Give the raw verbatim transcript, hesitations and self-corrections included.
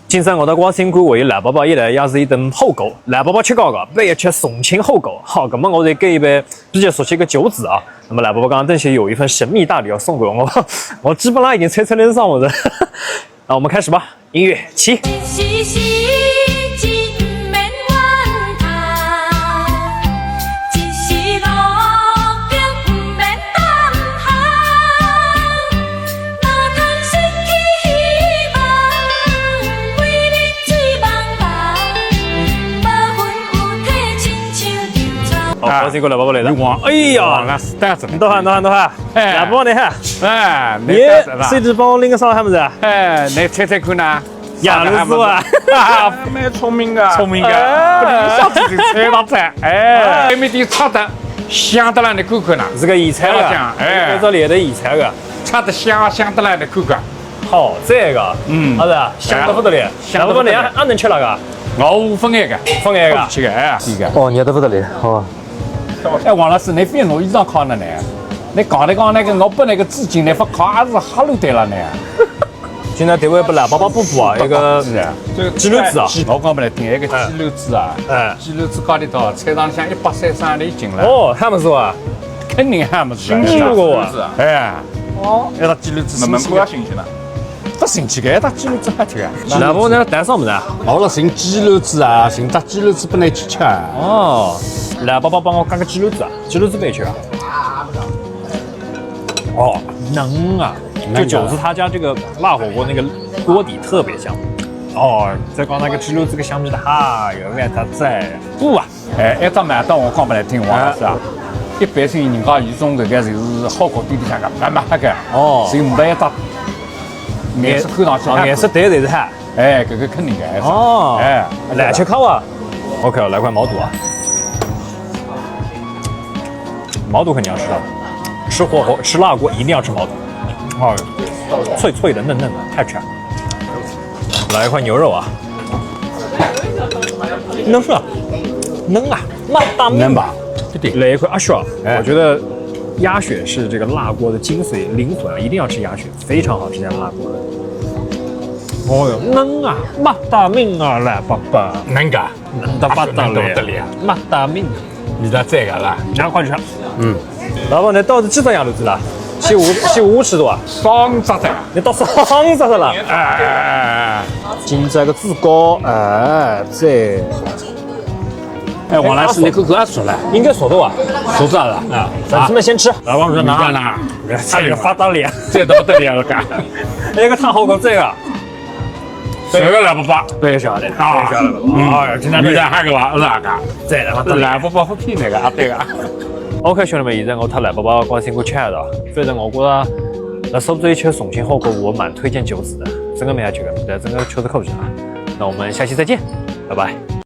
今朝我到光新馆，我与老伯伯一来也是一顿火锅。老伯伯吃过个，我也吃重庆火锅。好，那么我再给一杯比较熟悉个酒子啊。那么老伯伯刚刚等歇有一份神秘大礼要送给我，我我基本上已经猜出来是啥物事。那我们开始吧，音乐起。 哦，高兴过来，宝宝来了。你忘，哎呀，忘了是带着的。你等下，等下，等下。哎，来，帮我等下。哎，你带着了。随时帮我拎个啥物事？哎，你猜猜看呐。 杨老师啊。蛮聪明个。聪明个，哎。不是一下子就猜到噻。哎，哎。埃面点炒得香得来，侬看看呐。是个野菜啊，不要讲，哎。搿只里头野菜个。炒得香，香得来，侬看看。好，这个，嗯。好的，香得不得了。哎，香得不得了。要不然侬还能吃哪个？我勿爱个。勿爱个。勿吃个，哎，是个。哦，热得不得了，好。哎，王老师，侬覅拿衣裳揩了呢？侬讲的讲那个，我拨那个纸巾，侬勿揩，还是哈喽对了呢？ 今朝特为拨老伯伯补补啊，一个鸡卵子啊。我讲拨侬听，一个鸡卵子啊，哎。鸡卵子高头到菜场里向一百三十钿一斤了。哦，还勿错啊。肯定还勿错啊。新鲜个啊。哎。哦。一只鸡卵子新鲜个。侬门口也新鲜了。勿新鲜个，一只鸡卵子还吃个。老伯伯，侬带啥物事啊？我来寻鸡卵子啊，寻只鸡卵子拨侬去吃啊。哦，老伯伯帮我夹个鸡卵子啊，鸡卵子拨侬吃啊。哦，嫩啊。 就就是他家这个辣火锅那个锅底特别香。哦，再讲那个鸡卵子个香味道，哈，有味道在。不啊。哎，一只味道我讲拨侬听，王老师啊，哎。一般性人家有种搿个就是火锅店里向个，蛮蛮黑个，哦。是没一只颜色看上去哦，颜色对对是哈。 哎，搿个肯定个，还是。哦，哎，来吃烤啊。OK，来块毛肚啊。毛肚肯定要吃的，吃火锅吃辣锅一定要吃毛肚。哦，脆脆的，嫩嫩的，太吃。来一块牛肉啊。嫩是吧？嫩啊，蛮大面。嫩吧？对。来一块鸭血啊，哎。我觉得鸭血是这个辣锅的精髓灵魂啊，一定要吃鸭血。 非常好吃，这样辣锅。哦哟，嫩啊，蛮大面啊，老伯伯。嫩个，嫩得不得了，嫩得不得了。蛮大面。味道赞个啦。然后快吃。嗯。老伯，侬到底几只羊肉子啦？先五，先五十多啊？三只的。侬到三只的了？哎，哎，哎，哎。今朝个猪肝，哎，这。哎，王老师，侬看看熟了。应该熟的吧？熟着了。啊，咱们先吃。来，王主任拿。你看呐。 哎呀，发大力啊！这都不得了了，嘎。那个烫好过这个。这个来不吧？对，晓得，啊，晓得了。嗯。哎呀，今天你在那个吧，是吧，嘎？这个，来不吧，不比那个啊，这个。OK，兄弟们，现在我搭老伯伯光新馆吃了，反正我觉得，那苏州一吃重庆火锅，我蛮推荐九子的，真的蛮好吃的，真的确实可以啊。那我们下期再见，拜拜。